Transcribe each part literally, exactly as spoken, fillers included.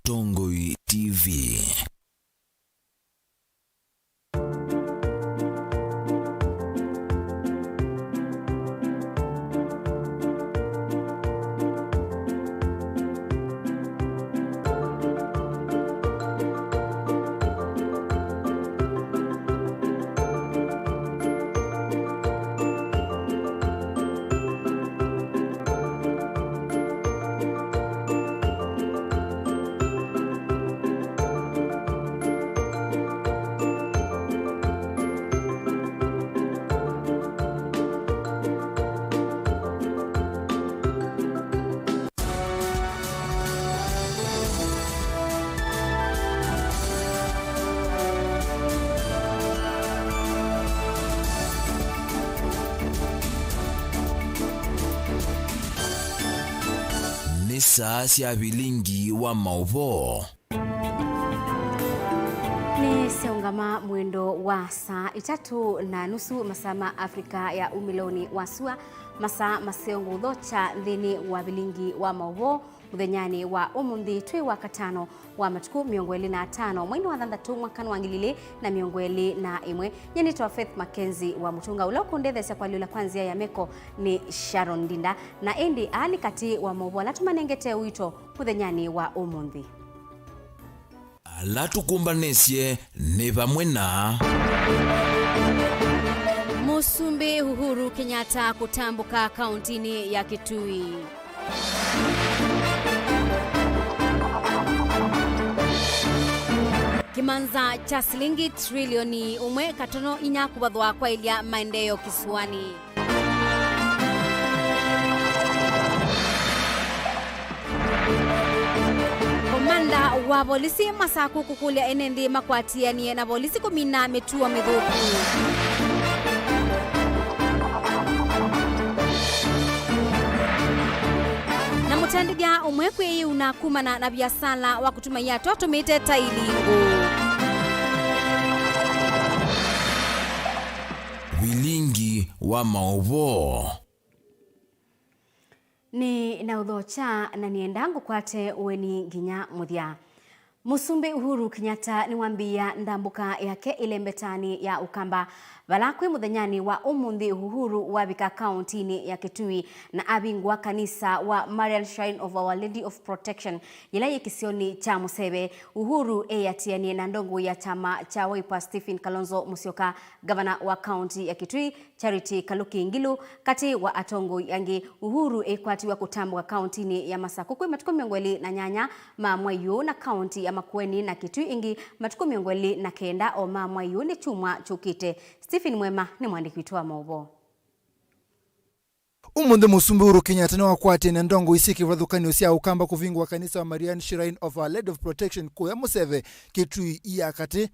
Mũtongoi T V. Nĩ saa sya vilingi wa maũvoo. Nĩsyaũngama mwendo wa saa itatũ na nusu, masaa ma Africa ya umĩlonĩ wa sua, masaa maseo ngũthokya nthĩnĩ wa vilingi wa maũvoo mũthenyanĩ wa ũmũnthĩ, twĩ wa katano wa matukũ mĩongo ĩlĩ na atano, mweinĩ wa thanthatũ, mwakanĩ wa ngili ilĩ na mĩongo ĩlĩ na ĩmwe. Nyie nĩtawa Faith Mackenzie wa Mũtunga, ũla ũkũndetheesya kũalyũla kwa nzĩa ya meko nĩ Sharon Ndinda. Na ĩndĩ aa nĩ katĩ wa maũvoo ala tũmanengete ũito mũthenyanĩ wa ũmũnthĩ. Ala tũkũmbanĩsye nĩ vamwe na Mũsumbĩ Uhuru Kenyatta kũtambũka kauntinĩ ya Kitui. Kĩmanza kya silingi trilioni ũmwe katono inya kũvathwa kwaĩlya maendeeo kĩsuanĩ. Komanda wa volisi Masaku kũkũlya ene nthĩ makwatĩanĩe na volisi kũmina mĩtuo mĩthũku. Na mũtandĩthya ũmwe kwĩyĩuna kumana na viasala wa kũtuma iatũ atũmĩte ta ilingu. Vilingi wa maũvoo. Nĩ na ũthokya na nĩenda ngũkwate ũeni nginya mũthya. Mũsumbĩ Uhuru Kenyatta nĩwambĩĩa ndambũka yake ĩlembetanĩ ya Ũkamba, vala kwĩ mũthenyanĩ wa ũmũnthĩ Uhuru wavika kauntinĩ ya Kitui na avingũa kanisa wa Marian Shrine of Our Lady of Protection, yĩla yĩ kĩsionĩ kya Mũseve. Uhuru eĩatĩanĩe na ndongoi ya kyama kya Wiper Stephen Kalonzo Musyoka, ngavana wa kaunti ya Kitui Charity Kaluki Ngilu, katĩ wa atongoi angĩ. Uhuru ekwatiw'a kũtambũka kauntinĩ ya Masaku kwĩ matukũ mĩongo ĩlĩ na nyanya ma mwei ũũ, na kaunti ya Makueni na Kitui ĩngĩ matukũ mĩongo ĩlĩ na kenda o ma mwei ũũ nĩ kyumwa kyũkĩte. Stephen Mwema nĩ mwandĩki witũ wa maũvoo. Ũmũnthĩ Mũsumbĩ Uhuru Kenyatta nĩwakwatĩe na ndongoi syĩ kĩvathũkany'o sya Ũkamba kũvingũa kanisa wa Marian Shrine of Our Lady of Protection kũya Mũseve, Kitui ya katĩ.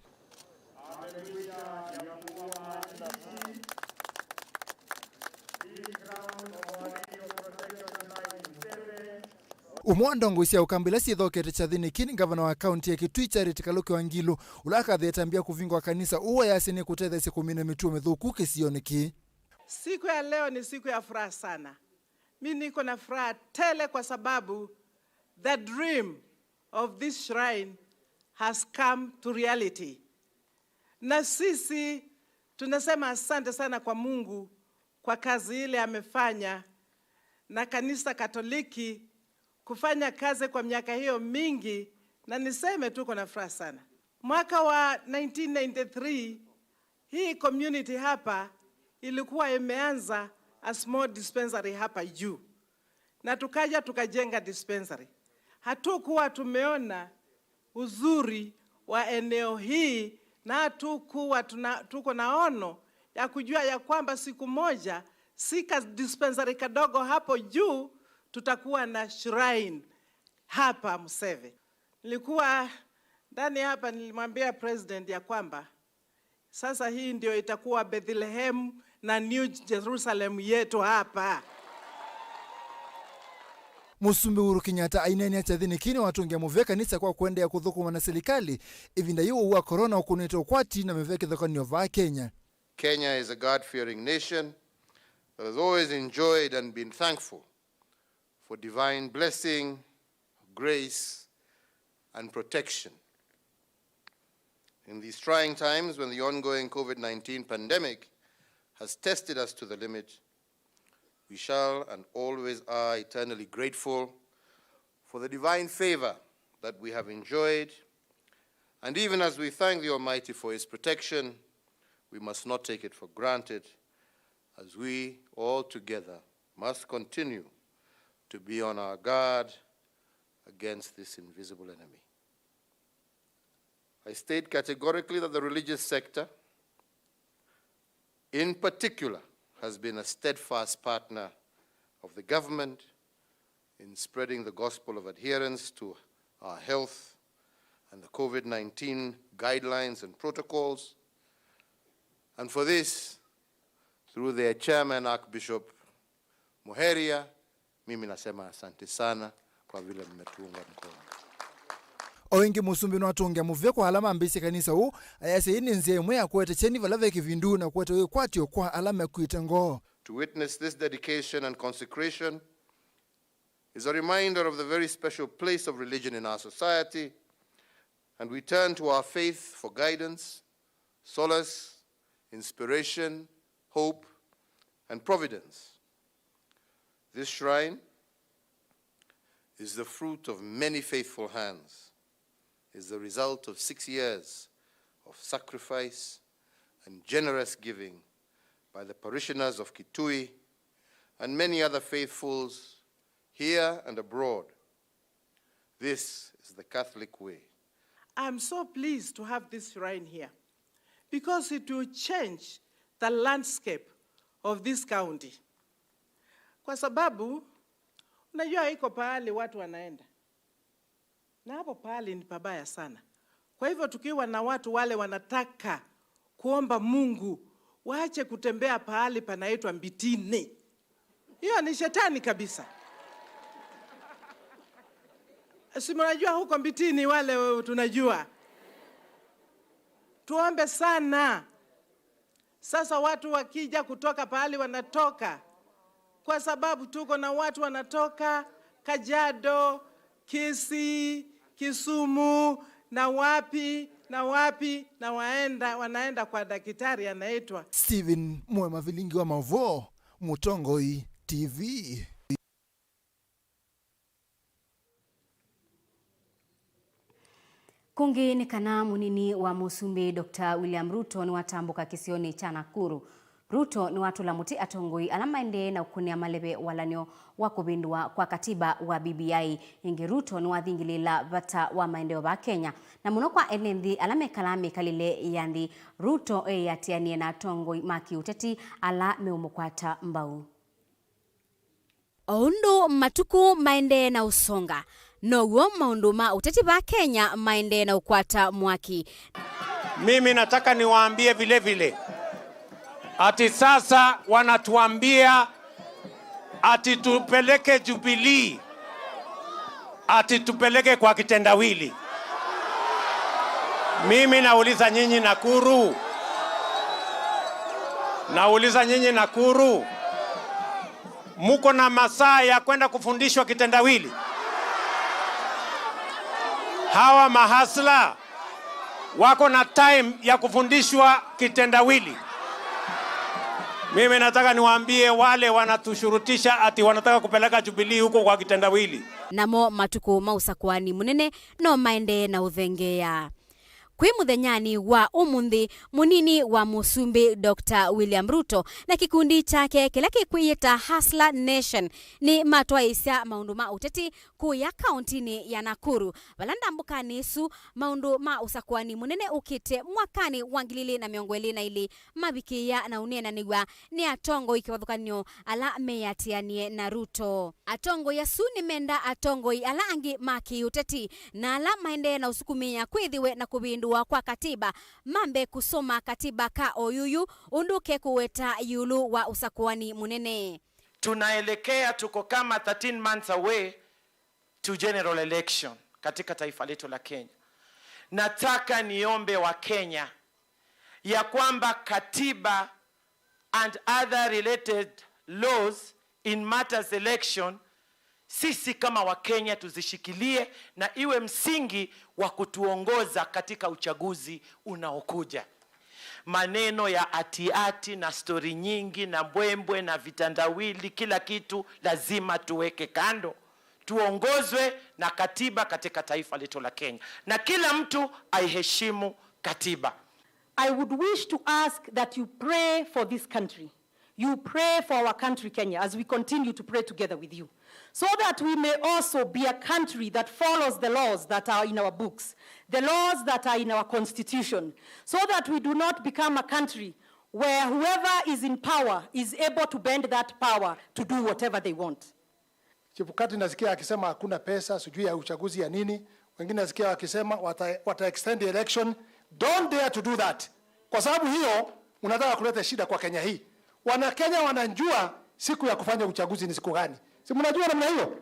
Ũmwe wa ndongoi sya Ũkamba ila syĩthokete kyathĩnĩ kĩĩ nĩ ngavana wa kaunti ya Kitui, Charity Kaluki wa Ngilu, ũla akathĩĩte ambĩa kũvingũa kanisa ũũ ayasya nĩkũtetheesya kũmina mĩtuo mĩthũku kĩsionĩ kĩĩ. Siku ya leo ni siku ya furaha sana. Mi niko na furaha tele kwa sababu the dream of this shrine has come to reality. Na sisi tunasema asante sana kwa Mungu kwa kazi ile amefanya na kanisa Katoliki kufanya kazi kwa miaka hiyo mingi, na niseme tuko na furaha sana. Mwaka wa nineteen ninety-three, hii community hapa ilikuwa imeanza a small dispensary hapa juu, na tukaja tukajenga dispensary. Hatukuwa tumeona uzuri wa eneo hii, na hatukuwa tuna, tuko na ono ya kujua ya kwamba siku moja si ka dispensary kadogo hapo juu tutakuwa na shrine hapa Museve. Nilikuwa ndani hapa, nilimwambia president ya kwamba sasa hii ndio itakuwa Bethlehem na New Jerusalem yetu hapa. Mũsumbĩ Uhuru Kenyatta aineenea kyathĩnĩ kĩĩ nĩwatũngĩa mũvea kanisa kwa kũendeea kũthũkũma na silikalĩ ĩvinda yĩĩ ũwau wa corona ũkũnĩte ũkwati na mĩvea kĩthokany'o vaa Kenya. Kenya is a God-fearing nation that has always enjoyed and been thankful for divine blessing, grace, and protection. In these trying times, when the ongoing COVID nineteen pandemic has tested us to the limit, we shall and always are eternally grateful for the divine favor that we have enjoyed. And even as we thank the Almighty for His protection, we must not take it for granted, as we all together must continue to be on our guard against this invisible enemy. I state categorically that the religious sector, in particular, has been a steadfast partner of the government in spreading the gospel of adherence to our health and the COVID nineteen guidelines and protocols. And for this, through their chairman, Archbishop Muheria, mimi nasema asante sana kwa vile mmetuunga mkono. O ĩngĩ, Mũsumbĩ nĩwatũngĩa mũvea kwa ala mambĩĩsye kanisa ũũ, ayasya ĩĩ nĩ nzĩa ĩmwe ya kũete kyeni vala ve kĩvindu na kũete wĩkwatyo kwa ala mekw'ĩte ngoo. To witness this dedication and consecration is a reminder of the very special place of religion in our society, and we turn to our faith for guidance, solace, inspiration, hope, and providence. This shrine is the fruit of many faithful hands, is the result of six years of sacrifice and generous giving by the parishioners of Kitui and many other faithfuls here and abroad. This is the Catholic way. I'm so pleased to have this shrine here because it will change the landscape of this county. Kwa sababu, unajua iko pahali watu wanaenda. Na hapo pahali ni pabaya sana. Kwa hivyo tukiwa na watu wale wanataka kuomba Mungu, waache kutembea pahali panaitwa Mbitini. Hiyo ni shetani kabisa. Si mnajua huko Mbitini wale tunajua. Tuombe sana. Sasa watu wakija kutoka pahali wanatoka, kwa sababu tuko na watu wanatoka Kajiado, Kisii, Kisumu, na wapi, na wapi, na waenda, wanaenda kwa daktari anaitwa Stephen Mwe Mavilingi wa Mauvoo, Mũtongoi T V. Kũngĩ nĩ kana mũnini wa mũsumbĩ Doctor William Ruto nĩwatambũka kĩsionĩ kya Nakuru. Ruto nĩwatũla mũtĩ atongoi ala maendee na ũkũnĩa maleve walan'yo wa kũvĩndũa kwa katiba wa B B I. Ĩngĩ Ruto nĩwathingĩlĩĩla vata wa maendeeo vaa Kenya, na mũno kwa ene nthĩ ala mekalaa mĩkalĩle ya nthĩ. Ruto eĩatĩanie na atongoi ma kĩũteti ala meũmũkwata mbau. O ũndũ matukũ maendee na ũsonga, now'o maũndũ ma ũteti va Kenya maendee na ũkwata mwaki. Mimi nataka niwaambie vile vile ati sasa wanatuambia ati tupeleke Jubilee, ati tupeleke kwa kitendawili. Mimi nauliza nyinyi Nakuru, nauliza nyinyi Nakuru, muko na masaa ya kwenda kufundishwa kitendawili? Hawa mahasla wako na time ya kufundishwa kitendawili? Mimi nataka niwaambie wale wanatushurutisha ati wanataka kupeleka Jubilee huko kwa kitendawili. Namo matukũ ma ũsakũani mũnene no maendee na ũthengeea. Kwĩ mũthenyanĩ wa ũmũnthĩ, mũnini wa mũsumbĩ Doctor William Ruto na kĩkundi kyake kĩla kĩkwĩyĩta Hustler Nation nĩmatwaĩĩsya maũndũ ma ũteti kũya kaũntinĩ ya Nakuru, vala ndambũkanĩ ĩsu maũndũ ma ũsakũani mũnene ũkĩte mwakanĩ wa ngili ilĩ na mĩongo ĩlĩ na ilĩ mavikĩĩa na ũneenanĩw'a nĩ atongoi kĩvathũkany'o ala meatĩanie na Ruto. Atongoi asu nĩmenda atongoi ala angĩ ma kĩũteti na ala maendee na ũsukumĩa kwĩthĩwe na kũvĩndũwa kwa katiba mambe kũsoma katiba ka oyuyu ũndũ kekũweta ĩũlũ wa ũsakũani mũnene. Tunaelekea, tuko kama thirteen months away to general election katika taifa letu la Kenya. Nataka niombe wa Kenya ya kwamba katiba and other related laws in matters election sisi kama Wakenya tuzishikilie na iwe msingi wa kutuongoza katika uchaguzi unaokuja. Maneno ya ati-ati na stori nyingi na mbwembwe na vitandawili, kila kitu lazima tuweke kando, tuongozwe na katiba katika taifa letu la Kenya, na kila mtu aiheshimu katiba. I would wish to ask that you pray for this country. You pray for our country, Kenya, as we continue to pray together with you, so that we may also be a country that follows the laws that are in our books, the laws that are in our constitution, so that we do not become a country where whoever is in power is able to bend that power to do whatever they want. Chebukati nasikia akisema hakuna pesa, sijui ya uchaguzi ya nini. Wengine nasikia wakisema wata, wata extend the election. Don't dare to do that. Kwa sababu hiyo, unataka kuleta shida kwa Kenya hii. Wanakenya wanajua siku ya kufanya uchaguzi ni siku gani. Si mnajua namna hiyo?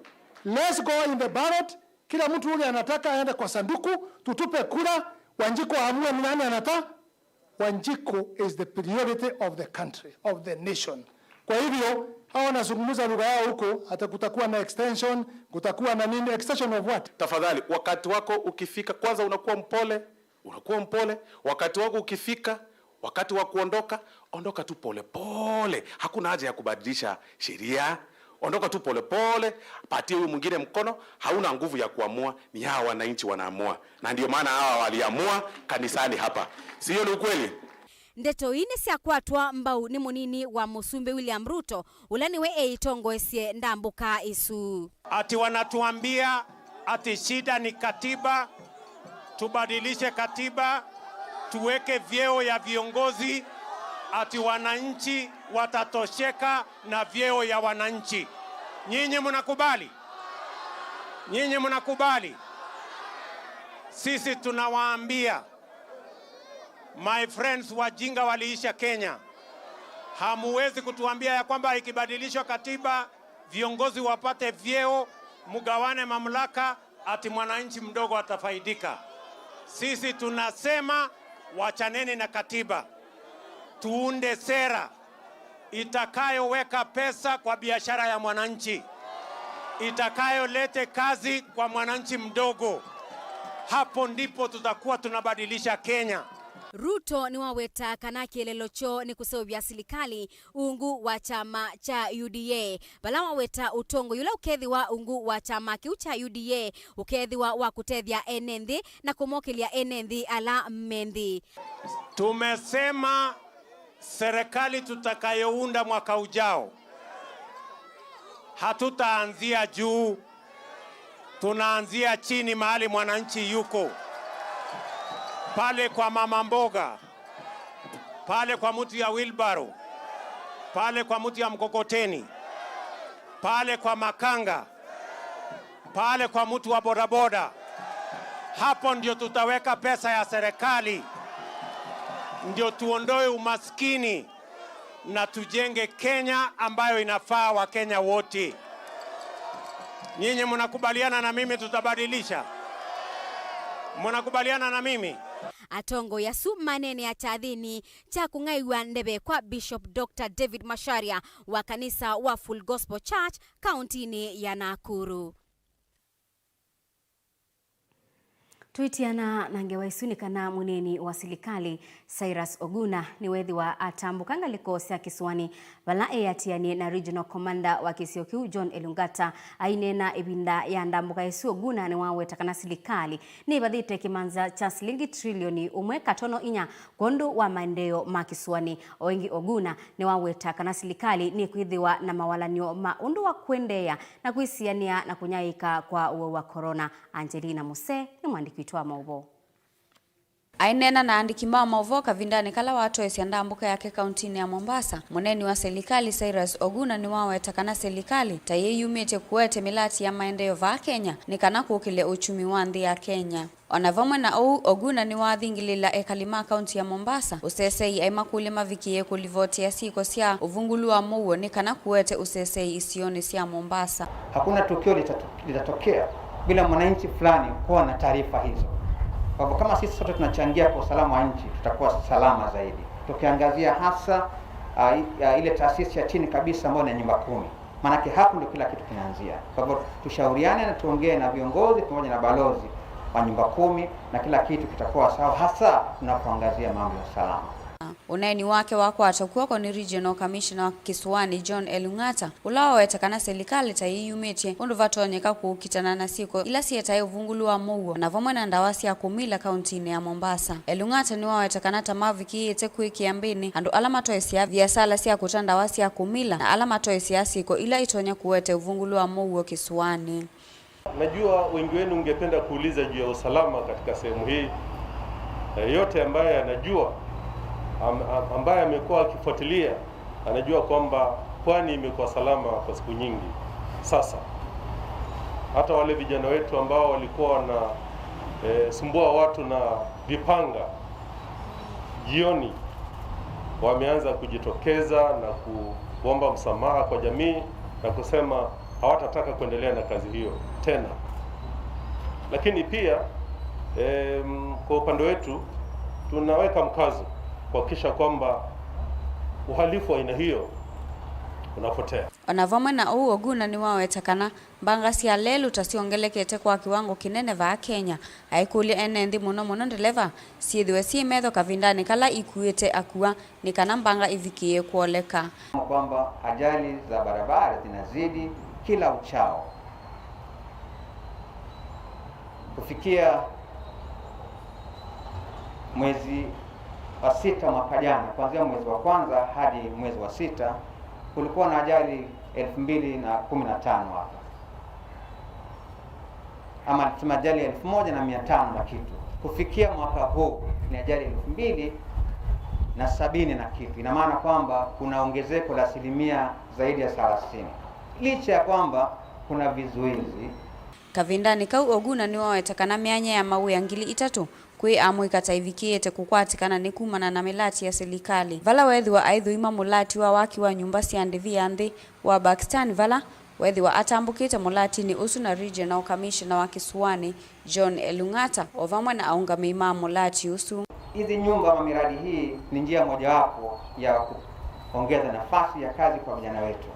Let's go in the ballot. Kila mtu ule anataka aende kwa sanduku, tutupe kura, Wanjiko aamue ni nani anataka. Wanjiko is the priority of the country, of the nation. Kwa hivyo, hawa wanazungumza lugha yao huko, hata kutakuwa na extension, kutakuwa na nini, extension of what? Tafadhali, wakati wako ukifika, kwanza unakuwa mpole, unakuwa mpole, wakati wako ukifika, wakati wa kuondoka, ondoka tu pole pole. Hakuna haja ya kubadilisha sheria. Ondoka tu pole pole, patie huyu mwingine mkono, hauna nguvu ya kuamua, ni hawa wananchi wanaamua. Na ndio maana hawa waliamua kanisani hapa. Si hiyo ni ukweli? Ndeto ii nĩsyakwatwa mbau nĩ mũnini wa Mũsumbĩ William Ruto, ũla nĩwe eĩtongoesye ndambũka ĩsu. Ati wanatuambia ati shida ni katiba, tubadilishe katiba, tuweke vyeo ya viongozi, ati wananchi watatosheka na vyeo ya wananchi. Nyinyi mnakubali? Nyinyi mnakubali? Sisi tunawaambia, my friends, wajinga waliisha Kenya. Hamuwezi kutuambia ya kwamba ikibadilishwa katiba, viongozi wapate vyeo, mgawane mamlaka, ati mwananchi mdogo atafaidika. Sisi tunasema wachaneni na katiba, tuunde sera itakayoweka pesa kwa biashara ya mwananchi, itakayolete kazi kwa mwananchi mdogo. Hapo ndipo tutakuwa tunabadilisha Kenya. Ruto nĩwaweta kana kĩeleelo kyoo nĩ kũseũvya silikalĩ ungu wa kyama kya U D A, vala waweta ũtongoi ũla ũkethĩwa ungu wa kyama kĩu kya U D A ũkethĩwa wa kũtethya ene nthĩ na kũmokĩlya ene nthĩ ala me nthĩ. Tumesema serikali tutakayounda mwaka ujao, hatutaanzia juu, tunaanzia chini mahali mwananchi yuko, pale kwa mama mboga, pale kwa mtu ya wheelbarrow, pale kwa mtu ya mkokoteni, pale kwa makanga, pale kwa mtu wa bodaboda. Hapo ndio tutaweka pesa ya serikali, ndio tuondoe umaskini na tujenge Kenya ambayo inafaa Wakenya wote. Nyinyi mnakubaliana na mimi tutabadilisha? Mnakubaliana na mimi? Atongoi asu maneenea kyathĩnĩ kya kũng'aiw'a ndeve kwa Bishop Doctor David Macharia wa kanisa wa Full Gospel Church kauntinĩ ya Nakuru. Twĩtiana na ngewa isu nĩ kana mũneeni wa silikalĩ Cyrus Oguna nĩwethĩwa atambũka ngalĩko sya kĩsũanĩ vala eatĩanie na Regional Commander wa kĩsio kĩu John Elungata. Aineena ĩvinda ya ndambũka ĩsu, Oguna nĩwaweta kana silikalĩ nĩvathĩte kĩmanza kya silingi trilioni ũmwe katono inya kwondũ wa maendeeo ma kĩsũanĩ. O ĩngĩ, Oguna nĩwaweta kana silikalĩ nĩkwĩthĩwa na mawalan'yo ma ũndũ wa kũendeea na kwĩsianĩa na kũnyaĩĩka kwa ũwau wa corona. Angelina Muse nĩ mwandĩki witũ wa maũvoo. Aineena na aandĩki ma maũvoo kavindanĩ kala watoesya ndambũka yake kauntinĩ ya Mombasa, mũneeni wa silikalĩ Cyrus Oguna nĩwaweta kana silikalĩ ta yĩyumĩtye kũete mĩlati ya maendeeo vaa Kenya nĩ kana kũkĩlya ũkyumi wa nthĩ ya Kenya. O na vamwe na ũu, Oguna nĩwathingĩlĩĩla ekali ma kaunti ya Mombasa ũsesei aimakũlya mavikĩĩe kũlivotea syĩko sya ũvungũlu wa mũuo nĩ kana kũete ũsesei isionĩ sya Mombasa. Hakuna tukio litatu-, litatokea bila mwananchi fulani kuwa na taarifa hizo. Kwa hivyo, kama sisi sote tunachangia kwa usalama wa nchi, tutakuwa salama zaidi. Tukiangazia hasa, ah, i-, ah, ile taasisi ya chini kabisa ambayo ni nyumba kumi. Maanake hapo ndio kila kitu kinaanzia. Kwa hivyo tushauriane na tuongee na viongozi pamoja na balozi wa nyumba kumi, na kila kitu kitakuwa sawa, hasa tunapoangazia mambo ya usalama. Ũneeni wake wakwata kw'oko nĩ Regional Commissioner wa Kĩsũanĩ John Elung'ata, ũla waweta kana silikalĩ ta ĩyumĩtye ũndũ vatonyeka kũkitana na syĩko ila syĩtae ũvungũlu wa mũuo, na vamwe na ndawa sya kũmila kauntinĩ ya Mombasa. Elung'ata nĩwaweta kana ta mavikĩĩte kwĩkĩa mbĩnĩ andũ ala matoesyaa viasala sya kũta ndawa sya kũmila na ala matoesyaa syĩko ila itonya kũete ũvungũlu wa mũuo Kĩsũanĩ. Najua wengi wenu mngependa kuuliza juu ya usalama katika sehemu hii. Na yeyote ambaye anajua, am-, am-, ambaye amekuwa akifuatilia, anajua kwamba pwani imekuwa salama kwa siku nyingi sasa. Hata wale vijana wetu ambao walikuwa wana, eh, sumbua watu na vipanga jioni, wameanza kujitokeza na ku-, kuomba msamaha kwa jamii na kusema hawatataka kuendelea na kazi hiyo tena. Lakini pia, em, kwa upande wetu, tunaweka mkazo kuhakikisha kwamba uhalifu wa aina hiyo unapotea. O na vamwe na ũu, Oguna nĩwaweta kana mbanga sya lelũ ta syongelekete kwa kĩwango kĩnene vaa Kenya, aikũlya ene nthĩ, mũno mũno ndeleva, syĩthĩwe syĩ metho kavindanĩ kala ikuĩte akua nĩ kana mbanga ivikĩĩe kwoleka. Kwamba ajali za barabara zinazidi kila uchao. Kufikia mwezi wa sita mwaka jana, kuanzia mwezi wa kwanza hadi mwezi wa sita, kulikuwa na ajali elfu mbili na kumi na tano hapa. Ama tuseme ajali elfu moja na mia tano na kitu. Kufikia mwaka huu ni ajali elfu mbili na sabini na kitu. Ina maana kwamba kuna ongezeko la asilimia zaidi ya thelathini. Licha ya kwamba kuna vizuizi. Kavindanĩ kau, Oguna nĩwaweta kana myanya ya mawĩa ngili itatũ kwĩ amũika ta ĩvikĩĩte kũkwatĩkana nĩ kumana na mĩlati ya silikalĩ, vala weethĩwa aithũima mũlati wa waki wa nyũmba sya ndĩvi ya nthĩ wa Pakistan, vala weethĩwa atambũkĩte mũlatinĩ ũsu na Regional Commissioner wa Kĩsũanĩ John Elung'ata, o vamwe na aũngamĩi ma mũlati ũsu. Hizi nyumba ama miradi hii ni njia mojawapo ya kuongeza nafasi ya kazi kwa vijana wetu.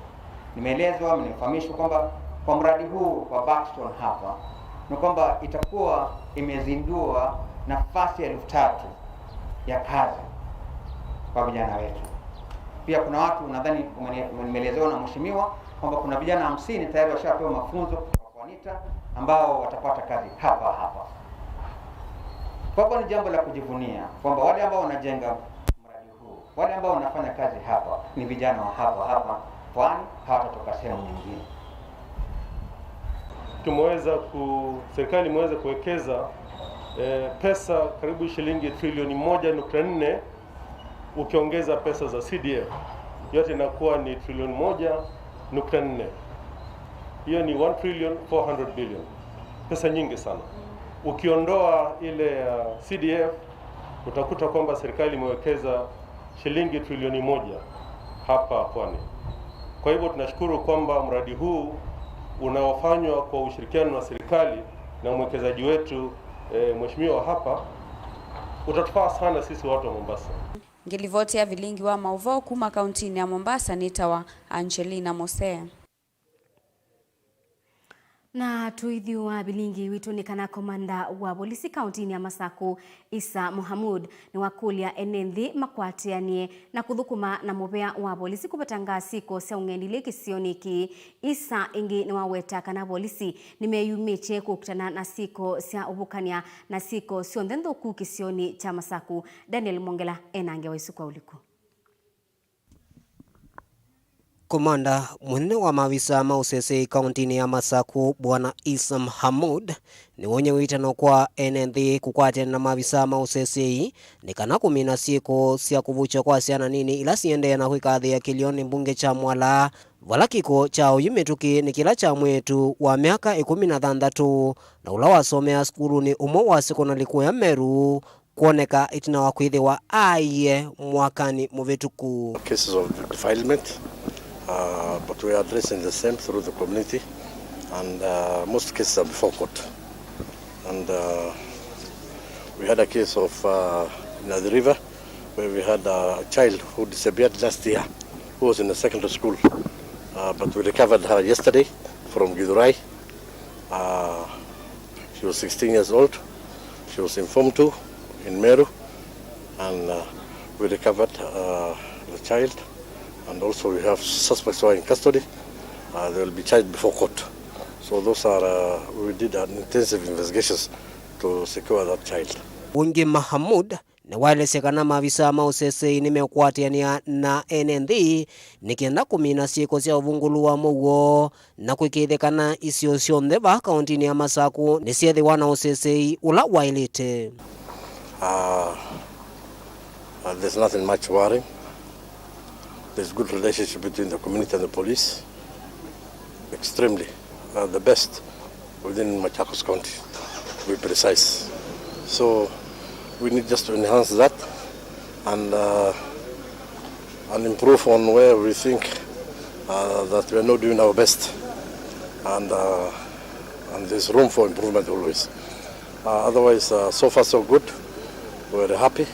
Nimeelezwa, nimefahamishwa kwamba kwa mradi huu wa Buxton hapa, ni kwamba itakuwa imezindua nafasi elfu tatu ya kazi kwa vijana wetu. Pia kuna watu, nadhani umene-, nimeelezewa na mheshimiwa kwamba kuna vijana hamsini tayari washapewa mafunzo kutoka kwa NITA ambao watapata kazi hapa hapa. Kwa hivyo ni jambo la kujivunia kwamba wale ambao wanajenga mradi huu, wale ambao wanafanya kazi hapa ni vijana wa hapa hapa Pwani, hawatatoka sehemu nyingine. Tumeweza ku-, serikali imeweza kuwekeza, eh, pesa karibu shilingi trilioni moja nukta nne, ukiongeza pesa za C D F, yote inakuwa ni trilioni moja nukta nne. Hiyo ni one trillion four hundred billion. Pesa nyingi sana. Ukiondoa ile ya C D F, utakuta kwamba serikali imewekeza shilingi trilioni moja hapa Pwani. Kwa hivyo tunashukuru kwamba mradi huu unaofanywa kwa ushirikiano na serikali na mwekezaji wetu, eh, mheshimiwa hapa, utatufaa sana sisi watu wa Mombasa. Ngilivoti ya vilingi wa maũvoo kuma kauntinĩ ya Mombasa nĩtawa Angelina Mose. Na tũithyũa vilingi witũ nĩ kana komanda wa volisi kauntinĩ ya Masakũ, Isa Mohamud, nĩwakũlya ene nthĩ makwatĩanĩe na kũthũkũma na mũvea wa volisi kũvetanga syĩko sya ũng'endilĩ kĩsionĩ kĩĩ. Isa ĩngĩ nĩwaweta kana volisi nĩmeyumĩtye kũkitana na syĩko sya ũvukany'a na syĩko syonthe nthũku kĩsionĩ kya Masakũ. Daniel Mwongela ena ngewa ĩsu kwa ũliku. Komanda mũnene wa mavisa ma ũseseĩ kauntinĩ ya Masakũ, Bwana Isam Hamud, nĩwonie wĩtano kwa ene nthĩ kũkwatĩana na mavisa ma ũseseĩ nĩ kana kũmina syĩko sya kũvũkya kwa syana nini ila siendee na kwĩkathĩa kĩlĩonĩ mbunge kya Mwala, vala kĩko kya oyu mĩtũkĩ nĩ kĩla kya mwĩĩtu wa myaka ĩkũmi na thanthatũ na ũla wasomeaa sukulunĩ ũmwe wa sekonalĩ kũya Meru, kwoneka ĩtina wa kwĩthĩwa aaie mwakanĩ mũvĩtũku. Cases of defilement, uh, but we are addressing the same through the community, and, uh, most cases are before court. And, uh, we had a case of, uh, in Athi River, where we had a child who disappeared last year, who was in a secondary school. Uh, but we recovered her yesterday from Githurai. Uh, she was sixteen years old. She was in Form two in Meru. And uh, we recovered uh, the child. And also we have suspects who are in custody. Uh, they will be charged before court. So those are, uh, we did an intensive investigations to secure that child. Ũngĩ Mahamud nĩwaelesya kana maavisa ma ũseseĩ nĩmeũkwatĩanĩa na ene nthĩ nĩ kenda kũmina syĩko sya ũvũngũlu wa mũuo na kũĩkĩĩthya kana isio syonthe vaa kaũntĩnĩ ya Masakũ nĩsyethĩwa na ũseseĩ ũla waĩlĩte. Uh, uh, there's nothing much worrying. There's good relationship between the community and the police. Extremely, uh, the best within Machakos County, to be precise. So we need just to enhance that and, uh, and improve on where we think, uh, that we are not doing our best, and, uh, and there's room for improvement always. Uh, otherwise, uh, so far so good. We're happy.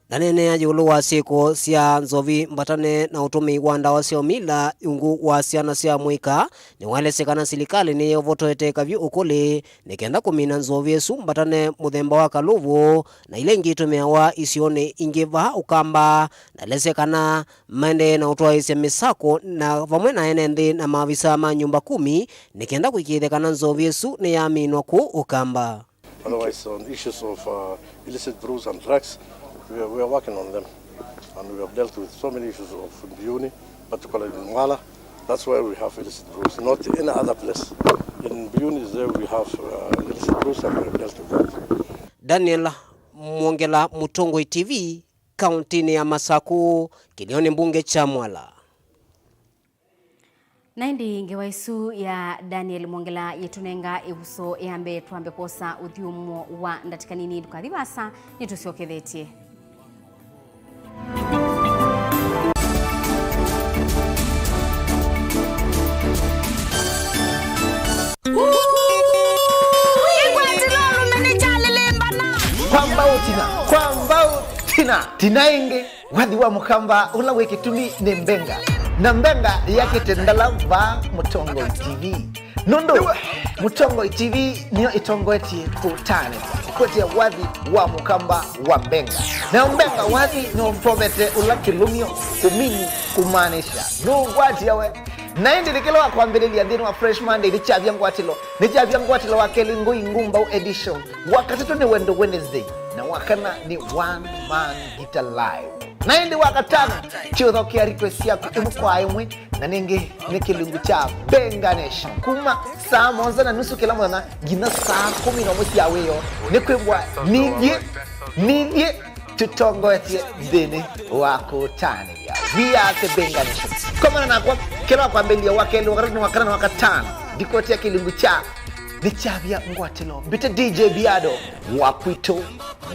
Ndaneenea ĩũlũ wa syĩko sya nzovi mbatane na ũtũmĩi wa ndawa sya ũmila ungu wa syana sya mũika, nĩwaelesya kana silikalĩ nĩyĩvotoete kavyũ ũkũlĩ nĩ kenda kũmina nzovi ĩsu mbatane mũthemba wa kalũvũ na ila ingĩ itũmĩawa isionĩ ingĩ vaa Ũkamba. Naelesya kana maendee na ũtwaĩĩsya mĩsako na vamwe na ene nthĩ na maavisa ma nyũmba kumi nĩ kenda kũĩkĩĩthya kana nzovi ĩsu nĩyaminwa kũu Ũkamba. Otherwise, on issues of, uh, illicit brews and drugs, we are, we are working on them. And we have dealt with so many issues of Mbiuni, particularly in Mwala. That's why we have illicit brews, not any other place. In Mbiuni is where we have, uh, illicit brews, and we have dealt with that. Daniel Mwongela, Mũtongoi T V, kaũntĩnĩ ya Masakũ, kĩlĩonĩ mbunge kya Mwala. Na ĩndĩ ngewa ĩsu ya Daniel Mwongela yĩtũnenga ĩvuso ya mbee. Twambe kwosa ũthyũmũo wa ndatĩka nini, ndũkathi vaasa, nĩtũsyokethetye. Kwa mbau tina, kwa mbau tina, tina ĩngĩ. Wathi wa Mũkamba ũla wĩ kĩtumi nĩ Mbenga, na Mbenga yakĩte ndala vaa Mũtongoi T V. Nũndũ Mũtongoi T V nĩyo ĩtongoetye kũtanĩthya kũkwetya wathi wa Mũkamba wa Mbenga. Nayo Mbenga wathi nĩũvovete ũla kĩlũmyo, kũmini, kũmaanisha. Nũũkwatya we. Na ĩndĩ nĩ kĩla wa kwambĩlĩlya nthĩnĩ wa Fresh Monday nĩkyavya ngwatĩlo, nĩkyavya ngwatĩlo wa kelĩ Ngũi Ngumbau edition. Wa katatũ nĩ Wendo Wednesday, na wa kana nĩ One Man Guitar Live. Na ĩndĩ wa katano, kyũthokea request syaku ĩmwe kwa ĩmwe, na nĩngĩ nĩ kĩlungu kya Benga Nation. Kuma saa mũonza na nusu kĩla mũthenya nginya saa kũmi na ũmwe sya wĩoo, nĩ kwĩmbwa nithyĩ, nithyĩ tũtongoetye nthĩnĩ wa kũtanĩthya. We are the Benga Nation. Komana nakwa kĩla wa kwambĩlĩlya wa kelĩ, wa katatũ, wa kana na wa katano. Ndikoti ya kĩlungu kya nĩkyavya ngwatĩlo. Mbĩte D J Biado wa kwitũ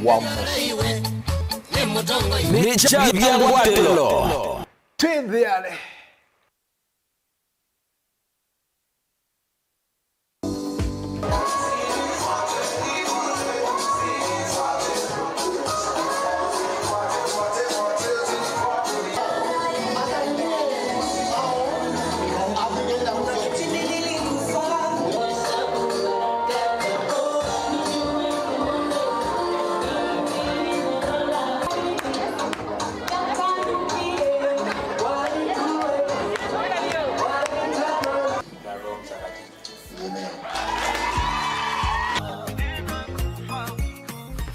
wa mũsyĩ. Nĩkyavya ngwatĩlo. Twĩ nthĩanĩ.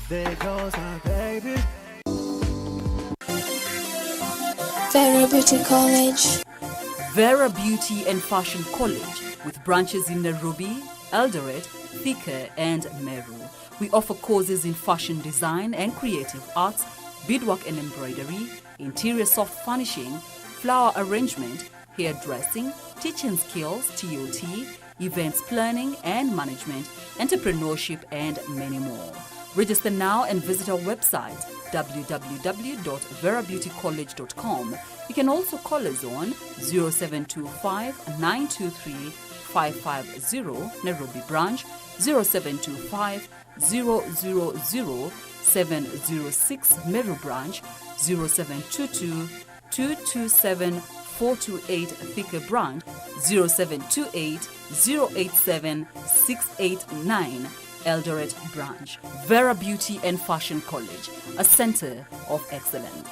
There goes my baby. Vera Beauty College. Vera Beauty and Fashion College, with branches in Nairobi, Eldoret, Thika, and Meru. We offer courses in fashion design and creative arts, beadwork and embroidery, interior soft furnishing, flower arrangement, hairdressing, teaching skills, T O T, events planning and management, entrepreneurship, and many more. Register now and visit our website, w w w dot vera beauty college dot com. You can also call us on zero seven two five, nine two three, five five zero, Nairobi branch, zero seven two five, zero zero zero, seven zero six, Meru branch, zero seven two two, two two seven, four two eight Thika Branch, zero seven two eight, zero eight seven, six eight nine Eldoret Branch. Vera Beauty and Fashion College, a center of excellence.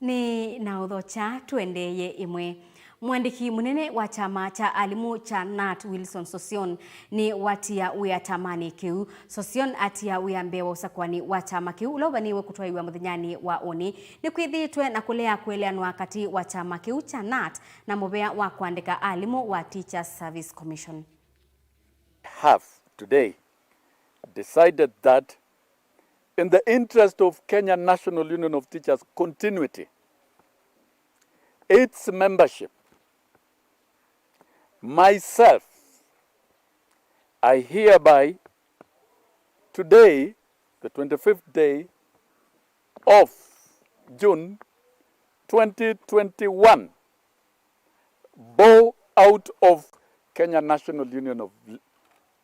Nĩ na ũthokya tũendeeye ĩmwe. Mũandĩki mũnene wa kyama kya alimũ kya nat Wilson Sosion nĩ watia wĩa kyamanĩ kĩu. Sosion atia wĩa mbee wa ũsakũani wa kyama kĩu ũla ũvanĩĩwe kũtwaĩwa mũthenyanĩ wa ũnĩ. Nĩkwĩthĩĩtwe na kũlea kũeleanwa katĩ wa kyama kĩu kya nat na mũvea wa kũandĩka alimũ wa Teachers Service Commission. Have today decided that, in the interest of Kenya National Union of Teachers continuity, its membership, myself, I hereby today, the twenty-fifth day of June twenty twenty-one, bow out of Kenya National Union of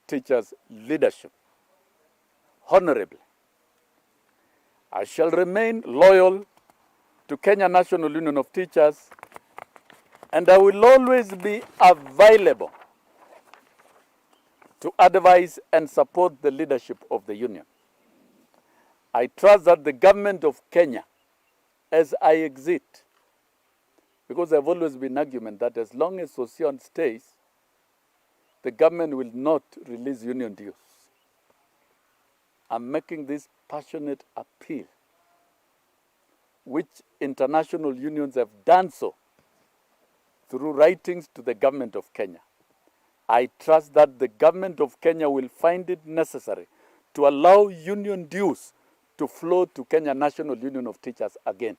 Teachers leadership. Honorably, I shall remain loyal to Kenya National Union of Teachers, and I will always be available to advise and support the leadership of the union. I trust that the government of Kenya, as I exit, because I've always been argument that as long as Sosion stays, the government will not release union dues. I'm making this passionate appeal, which international unions have done so through writings to the government of Kenya. I trust that the government of Kenya will find it necessary to allow union dues to flow to Kenya National Union of Teachers again.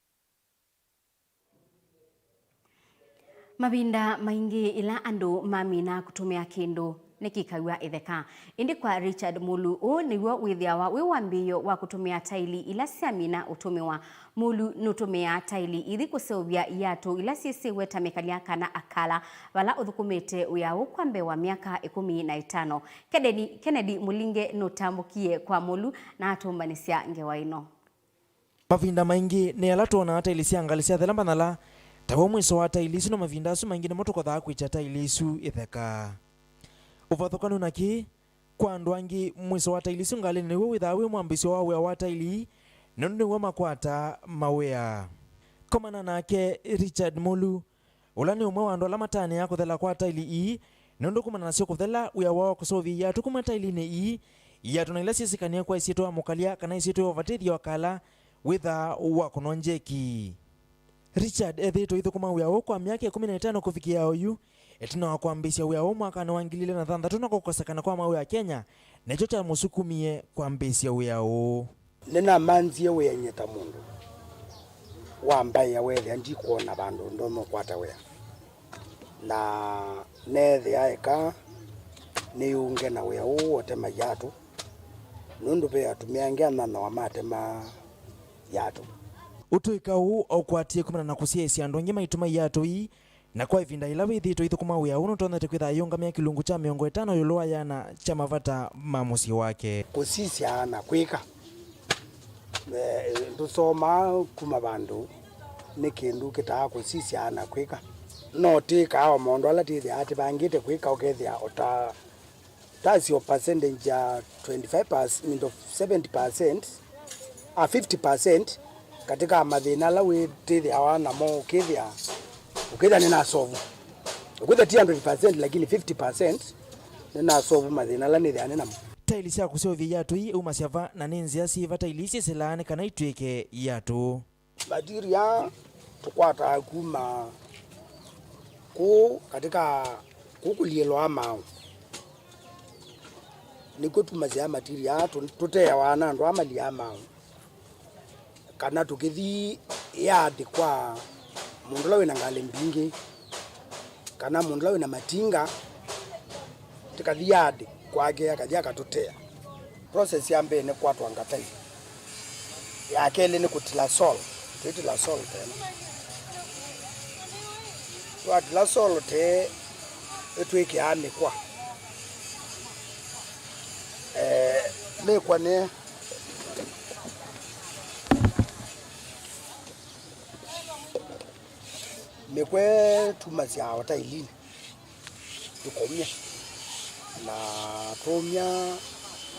Mavinda maingĩ ĩla andũ mamina kũtũmĩa kĩndũ, nĩkĩkaw'a ĩtheka. Ĩndĩ kwa Richard Mulu, ũũ nĩw'o wĩthĩawa wĩ wambĩĩo wa kũtũmĩa taili ila syamina ũtũmĩwa. Mulu nũtũmĩaa taili ithi kũseũvya iatũ ila syĩsĩwe ta mĩkalya kana akala, vala ũthũkũmĩte wĩa ũũ kwa mbee wa myaka ĩkũmi na ĩtano. Kennedy, Kennedy Mũlinge nũtambũkie kwa Mulu na atũmbanĩsya ngewa ĩno. Mavinda maingĩ nĩ ala twonaa taili sya ngalĩ syathela mbanala, taw'o mwĩso wa taili isu, na mavinda asu maingĩ nĩmo tũkothaa kwĩkya taili isu itheka. Ũvathũkanu na kĩĩ, kwa andũ angĩ, mwĩso wa taili isu ngalĩnĩ nĩw'o wĩthaa wĩ mwambĩĩsyo wa wĩa wa taili ii, nũndũ nĩw'o makwataa mawĩa. Komana nake Richard Mulu, ũla nĩ ũmwe wa andũ ala matanĩaa kũthela kwa taili ii, nũndũ kumana nasyo kũthela, wĩa woo kũseũvya iatũ kuma tailinĩ ii, iatũ na ila syĩsĩkanĩe kwa ĩsyĩtwa ya mũkalya kana ĩsyĩtwa ya ũvatĩthya wa kala wĩthaa wa kũnwa njeki. Richard ethĩĩtwe aithũkũma wĩa ũũ kwa myaka ĩkũmi na ĩtano kũvikĩa oyu, ĩtina wa kwambĩĩsya wĩa ũũ mwakanĩ wa ngili ilĩ na thanthatũ na kũkosekana kwa mawĩa Kenya, nĩkyo kyamũsukumie kwambĩĩsya wĩa ũũ. Nĩnamanthie wĩany'e ta mũndũ wa mbaĩa weethĩa ndikwona vandũ ndonya ũkwata wĩa, na neethĩa eka nĩyũnge na wĩa ũũ ũtema iatũ, nũndũ ve atumĩa angĩ anyanyawa matemaa iatũ. Ũtũĩka ũũ aũkwatie kumana na kũsyaĩĩsya andũ angĩ maitũma iatũ ii, na kwa ĩvinda yĩla wĩthĩĩtwe aithũkũma wĩa ũũ nũtonyete kwĩthĩwa ayĩũngamĩa kĩlungu kya mĩongo ĩtano ĩũlũ wa yĩana kya mavata ma mũsyĩ wake. Kũsisya na kwĩka, eh, ndũsomaa kuma vandũ, nĩ kĩndũ kĩtaa kũsisya na kwĩka. No twĩkaa o maũndũ ala twĩthĩaa tũvangĩte kwĩka, ũkethĩa o ta That's your percentage ya twenty-five percent, I mean, seventy percent, a fifty percent katika mathĩna ala wĩtĩthĩawa namo, ũkĩthĩa, ũkĩthĩa nĩnasovu. Ũkwĩthĩa ti hundred percent, lakini fifty percent nĩnasovu mathĩna ala nĩthĩaa nĩ namo. Taili sya kũseũvya iatũ ii iumasya va, na nĩ nzĩa syĩva taili ii syĩsĩlaa nĩ kana itw'ĩke iatũ? Material tũkwataa kuma kũũ katika kũkũliĩlwa maaũ. Nĩkw'o tumasyaa material aa tũ-, tũteawa na andũ aa maliaa maaũ. Kana tũkĩthi yard kwa mũndũ ũla wĩna ngalĩ mbingĩ, kana mũndũ ũla wĩna matinga, tũkathi yard kwake, akathi akatũtea. Process ya mbee nĩ kwatwanga taili. Ya kelĩ nĩ kũtila sol. Twĩtila sol tene. Twatila sol tee, ĩtwĩkĩaa mĩkwa. Eh, mĩkwa nĩ mĩkwa ĩtumasya ũtailinĩ. Tũkaumya na tũumya